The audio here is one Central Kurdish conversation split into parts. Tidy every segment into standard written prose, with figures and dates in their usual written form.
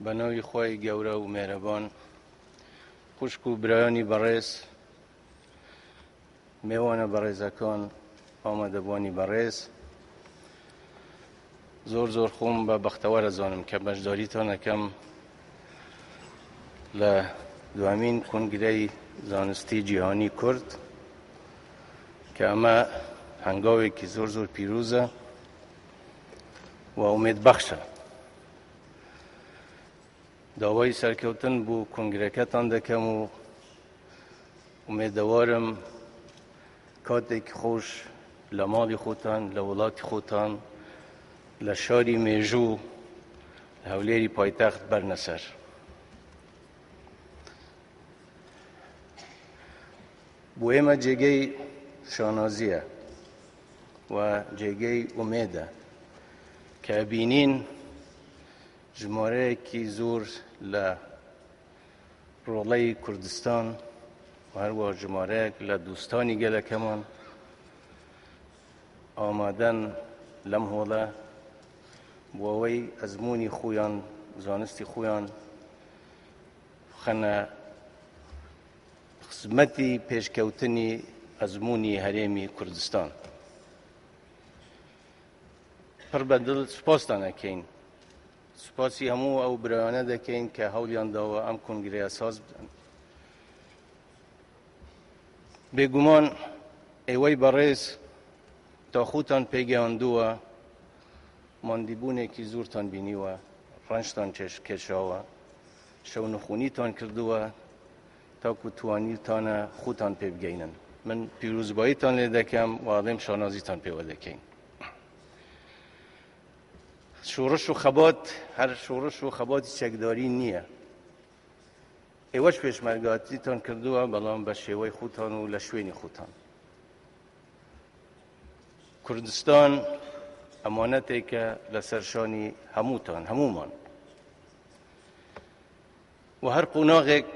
بە ناوی خوای گەورە و مێرەبان. خوشک و برایانی بەڕێز، مێوانە بەڕێزەکان، ئامادەبووانی بەڕێز، زۆر زۆر خۆم بە بەختەوەرە زانم کە بەشداریتان ئەکەم لە دوامین کۆنگرەی زانستی جیهانی کورد کە ئەمە هەنگاوێکی زۆر زۆر پیرۆزە و ئومێد بەخشە. داوای سەرکەوتن بۆ کۆنگرەکەتان دەکەم و ئومێدەوارم کاتێکی خۆش لە ماڵی خۆتان، لە وڵاتی خۆتان، لە شاری مێژوو، لە هەولێری پایتەخت بەرنە سەر. بۆ ئێمە جێگەی شانازییە و جێگەی ئومێدە کە بینین ژمارەیەکی زۆر لە ڕۆڵەی کوردستان و هەروە ژمارەیەک لە دوستانی گەلەکەمان ئامادەن لەم هۆڵە بۆ ئەوەی ئەزمموی خۆیان، زانستی خۆیان بخەنە خزمەتی پێشکەوتنی ئەزمموی هەرێمی کوردستان. پڕ بە دڵ سوپاستان ئەکەین. سوپاسی هەموو ئەو برایانە دەکەین کە هەوڵیان داوە ئەم کۆنگرەیە ساز بدەن. بێگومان ئێوەی بەڕێز تا خۆتان پێگەیاندووە، ماندیبوونێکی زۆرتان بینیوە، ڕەنجتان کێشاوە، شەونخونیتان کردووە تاکو توانیتانە خۆتان پێ بگەینن. من پیرۆزباییتان لێ دەکەم و ئەڵێم شانازیتان پێوە دەکەین. شۆڕش و خەبات هەر شۆڕش و خەباتی چەکداری نییە. ئێوەش پێشمەرگاتیتان کردووە، بەڵام بە شێوەی خۆتان و لە شوێنی خۆتان. کوردستان ئەمانەتێکە لەسەر شانی هەمووتان، هەموومان. و هەر قۆناغێک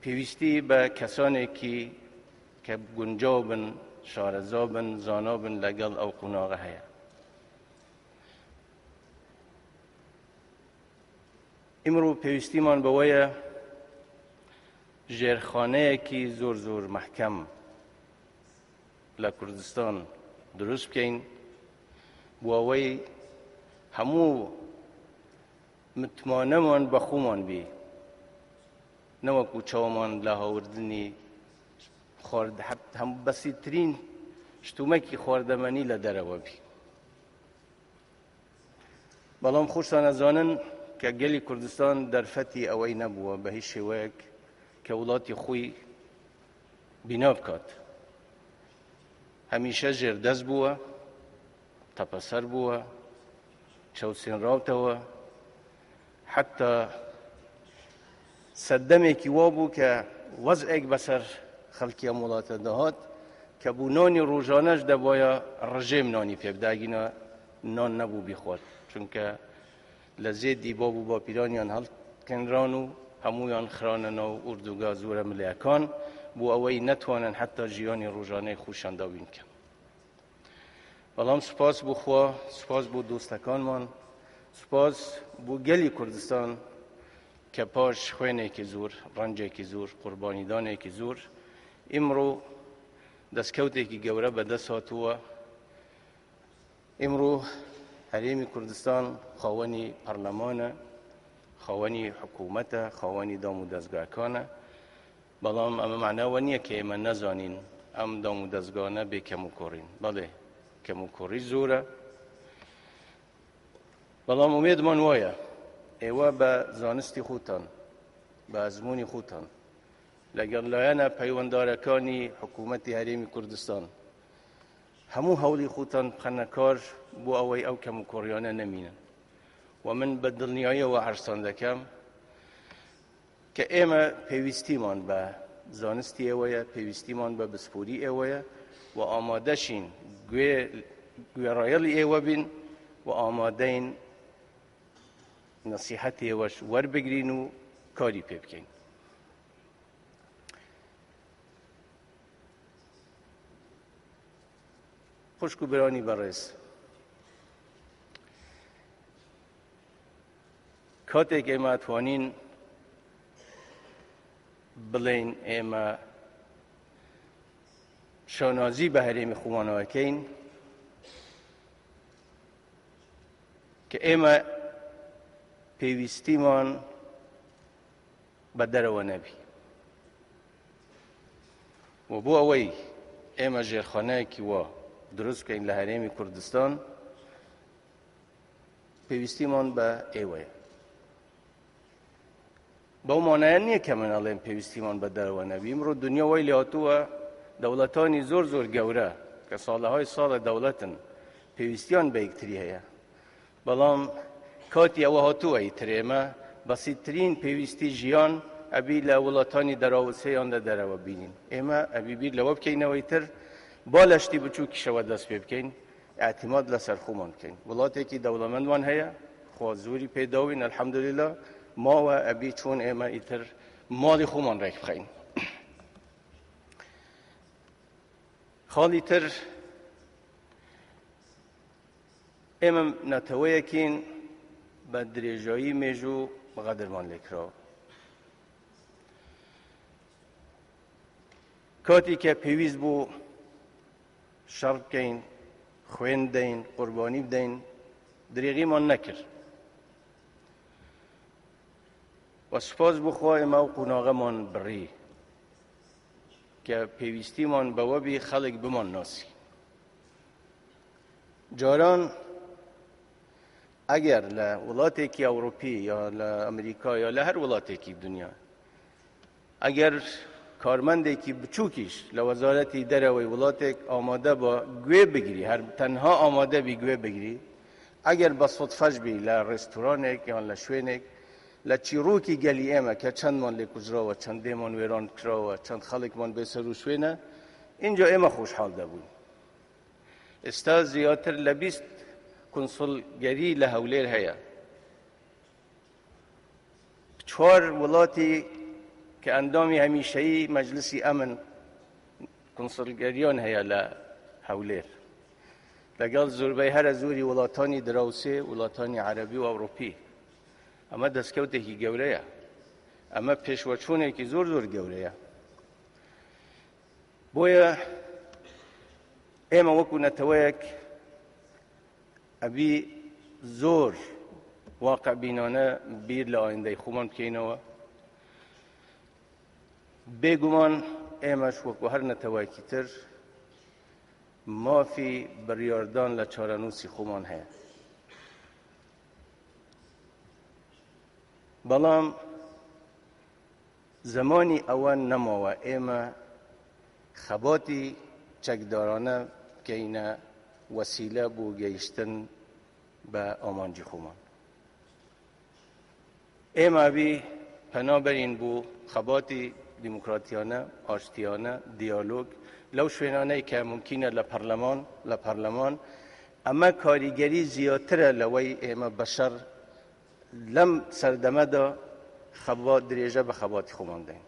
پێویستی بە کەسانێکی کە گونجاو بن، شارەزا بن، زانا بن لەگەڵ ئەو قۆناغە هەیە. ئیمڕۆ پێویستیمان بەوەیە ژێرخانەیەکی زۆر زۆر مەحکەم لە کوردستان دروست بکەین بۆ ئەوەی هەموو متمانەمان بە خۆمان بی، نەوەکو چاومان لە هاوردنی خوارد هەم بەسیترین شتومەکی خواردەمەنی لە دەرەوە بی. بەڵام خۆشتان ئەزانن کە گەلی کوردستان دەرفەتی ئەوەی نەبووە بە هیچ شێوەیەک کە وڵاتی خۆی بینا بکات. هەمیشە ژێردەست بووە، تەپەسەر بووە، چەوسێنراوتەوە، حتا سەردەمێکی وا بوو کە وەزعێک بەسەر خەڵکی ئەم وڵاتە دەهات کە بوو نانی ڕۆژانەش دەبایە ڕژێم نانی پێ بداگینە نان نەبوو بیخوارد، چونکە لە زێدی باب و باپیرانیان هەڵکەنران و هەموویان خرانە ناو ئوردوگا زۆرە ملەکان بۆ ئەوەی نەتوانن حتا ژیانی ڕۆژانەی خۆشیان داوین بکەن. بەڵام سوپاس بۆ خوا، سوپاس بۆ دۆستەکانمان، سوپاس بۆ گەلی کوردستان کە پاش خوێنێکی زۆر، ڕەنجێکی زۆر، قوربانیدانێکی زۆر، ئیمڕۆ دەستکەوتێکی گەورە بەدەست هاتووە. ئیمڕۆ هەرێمی کوردستان خاوەنی پەرلەمانە، خاوەنی حکوومەتە، خاوەنی دام و دەزگاکانە. بەڵام ئەمە معناوە نییە کە ئێمە نەزانین ئەم دام و دەزگانە بێ کەم و کۆڕین. بەڵێ کەم و کۆڕی زۆرە، بەڵام ئومێدمان وایە ئێوە بە زانستی خۆتان، بە ئەزموونی خۆتان لەگەڵ لایەنە پەیوەندارەکانی حکوومەتی هەرێمی کوردستان هەموو هەوڵی خۆتان بخەنە کار بۆ ئەوەی ئەو کەم و کۆڕیانە نەمینن. و من بە دڵنیاییەوە عەرزتان دەکەم کە ئێمە پێویستیمان بە زانستی ئێوەیە، پێویستیمان بە بسپوری ئێوەیە و ئامادەشین گوێڕایەڵی ئێوە بین و ئامادەین نەسیحەتی ئێوەش وەربگرین و کاری پێ بکەین. خوشک و برانی بەڕێز، کاتێک ئێمە توانین بڵێین ئێمە شانازی بە هەرێمی خۆمانەوەکەین کە ئێمە پێویستیمان بە دەرەوە نەبی و بۆ ئەوەی ئێمە ژێرخانەیەکی وا دروست بکەین لە هەرێمی کوردستان پێویستیمان بە ئێوەیە. بەو مانایە نییە کە من ئەڵێم پێویستیمان بە دەرەوە نەبی. ئمڕۆ دنیا وای لێهاتووە دەوڵەتانی زۆر زۆر گەورە کە ساڵەهای ساڵە دەوڵەتن پێویستیان بە یەکتری هەیە، بەڵام کاتی ئەوە هاتووە ئیتر ئێمە بەسیترین پێویستی ژیان ئەبی لە وڵاتانی دەراوسێ یان لە دەرەوە بینین. ئێمە ئەبی بیر لەوە بکەینەوە ئیتر با لە شتی بچووکیشەوە دەست پێ بکەین، ئیعتیماد لەسەر خۆمان بکەین. وڵاتێکی دەوڵەمەندمان هەیە، خوا زۆری پێداوین الحمدللە، ماوە ئەبی چۆن ئێمە ئیتر ماڵی خۆمان ڕێک بخەین. خاڵی تر ئێمە نەتەوەیەکین بە درێژایی مێژوو غەدرمان لێکراوە. کاتی کە پێویست بوو شەڕ بکەین، خوێن بدەین، قوربانی بدەین، درێغیمان نەکرد. و سوپاس بۆ خوا ئێمە ئەو قۆناغەمان بڕی کە پێویستیمان بەوە بی خەڵک بمان ناسی. جاران ئەگەر لە وڵاتێکی ئەوروپی یا لە ئەمریکا یا لە هەر وڵاتێکی دنیا ئەگەر کارمەندێکی بچووکیش لە وەزارەتی دەرەوەی وڵاتێک ئامادە بە گوێ بگری، هەر تەنها ئامادە بی گوێ بگری، ئەگەر بە سودفەش بی لە ڕێستورانێک یان لە شوێنێک، لە چیڕۆکی گەلی ئێمە کە چەندمان لێ کوژراوە، چەند دێمان وێران کراوە، چەند خەڵکمان بێ سەروشوێنە، ئینجا ئێمە خۆشحاڵ دەبووین. ئێستا زیاتر لە 20 کونسوڵگەری لە هەولێر هەیە. چوار وڵاتی کە ئەندامی هەمیشەیی مەجلسی ئەمن کونسڵگەریان هەیە لە هەولێر، لەگەڵ زۆربەی هەرە زۆری وڵاتانی دراوسێ، وڵاتانی عەرەبی و ئەوروپی. ئەمە دەستکەوتێکی گەورەیە، ئەمە پێشوەچوونێکی زۆر زۆر گەورەیە. بۆیە ئێمە وەکو نەتەوەیەک ئەبی زۆر واقع بینانە بیر لە ئایندەی خۆمان بکەینەوە. بێگومان ئێمەش وەکو هەر نەتەوەیەکی تر مافی بڕیاردان لە چارەنووسی خۆمان هەیە، بەڵام زمانی ئەوە نەماوە ئێمە خەباتی چەکدارانە بکەینە وەسیلە بۆ گەیشتن بە ئامانجی خۆمان. ئێمە بی پەنا بەرین بۆ خەباتی دیموکراتیانە، ئاشتیانە، دیالۆگ لەو شوێنانەی کە ممکنە لە پەرلەمان، لە پەرلەمان ئەمە کاریگەری زیاترە لەوەی ئێمە بەشەر لەم سەردەمەدا خەبات درێژە بە خەباتی خۆمان دەین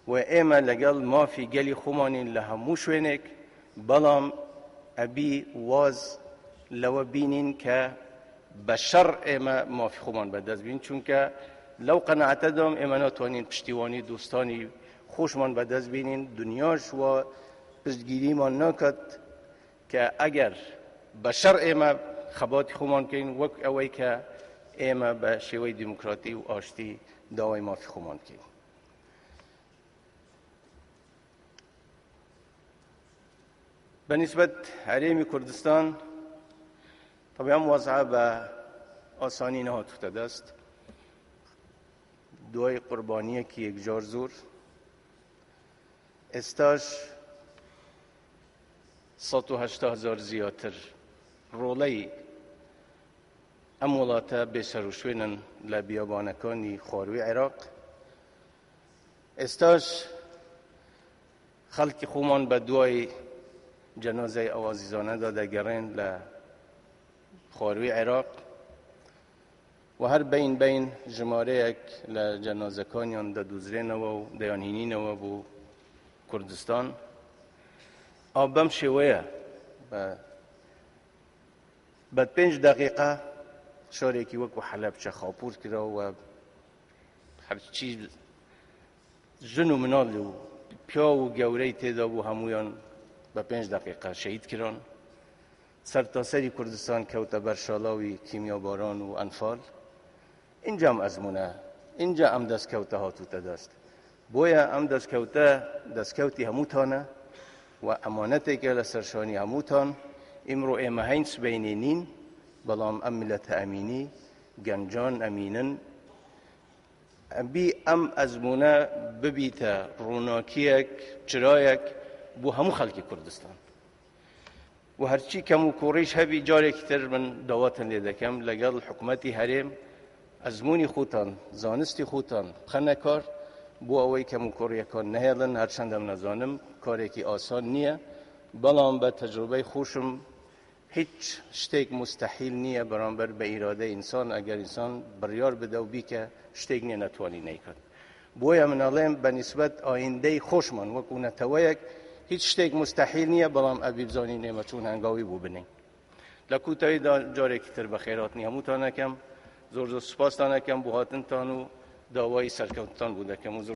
و ئێمە لەگەڵ مافی گەلی خۆمانین لە هەموو شوێنێک، بەڵام ئەبی واز لەوە بینین کە بە شەڕ ئێمە مافی خۆمان بەدەست بین، چونکە لەو قەناعەتەدام ئێمە ناتوانین پشتیوانی دوستانی خۆشمان بەدەست بینین، دنیاش و پشتگیریمان ناکات کە ئەگەر بە شەڕ ئێمە خەباتی خۆمان بکەین وەک ئەوەی کە ئێمە بە شێوەی دیموکراتی و ئاشتی داوای مافی خۆمان بکەین. بە نیسبەت هەرێمی کوردستان طبعا ئەم وەزعە بە ئاسانی نەهاتوتە دەست، دوای قوربانیەکی یەکجار زۆر ئێستاش 180 هزار زیاتر ڕۆڵەی ئەم وڵاتە بێسەروشوێنن لە بیابانەکانی خواروی عێراق. ئێستاش خەڵکی خۆمان بە دوای جەنازەی ئەو ئازیزانەدا دەگەڕێن لە خواروی عێراق و هەر بین بین ژمارەیەک لە جەنازەکانیان دەدوزرێنەوە و دەیانهینینەوە بۆ کوردستان. ئا بەم شێوەیە بە پێنج دقیقە شارێکی وەکو حەلەبچە خاپوور کرا و هەرچی ژن و مناڵ و پیاو و گەورەی تێدا بوو هەموویان بە پێنج دەقیقە شەهید کران. سەرتاسەری کوردستان کەوتە بەر شاڵاوی کیمیاباران و ئەنفال. ئینجا ئەم ئەزموونە، ئینجا ئەم دەستکەوتە هاتووتە دەست. بۆیە ئەم دەستکەوتە دەستکەوتی هەمووتانە و ئەمانەتێکە لەسەر شانی هەمووتان. ئیمڕۆ ئێمە هەین سبەینێ نین، بەڵام ئەم میللەتە ئەمینی، گەنجان ئەمینن. ئەبی ئەم ئەزموونە ببیتە ڕووناکییەک، چرایەک بۆ هەموو خەڵکی کوردستان. و هەرچی کەم و کوڕیش هەبی جارێکی تر من داواتن لێ دەکەم لەگەڵ حکوومەتی هەرێم ئەزمموی خۆتان زانستی خۆتان بخەنە کار بۆ ئەوەی کەم و کوڕیەکان نەهێڵن. هەرچەندەم نەزانم کارێکی ئاسان نییە، بەڵام بە تەجروبەی خۆشم هیچ شتێک مستحیل نییە بەرامبەر بە ئیرادەی ئینسان. ئەگەر ئینسان بڕیار بدە و بیکە شتێک نییە نەتوانی نەیکات. بۆیە من ئەڵێم بە نیسبەت ئایندەی خۆشمان وەکو نەتەوەیەک هیچ شتێک مستحیل نییە، بەڵام ئەبی بزانین ئێمە چۆن هەنگاوی بۆ بنین. لە کوتاییدا جارێکی تر بەخێرهاتنی هەمووتان ئەکەم، زۆر زۆر سوپاستان ئەکەم بۆ هاتنتان و داوای سەرکەوتنتان بۆ دەکەم و زۆر.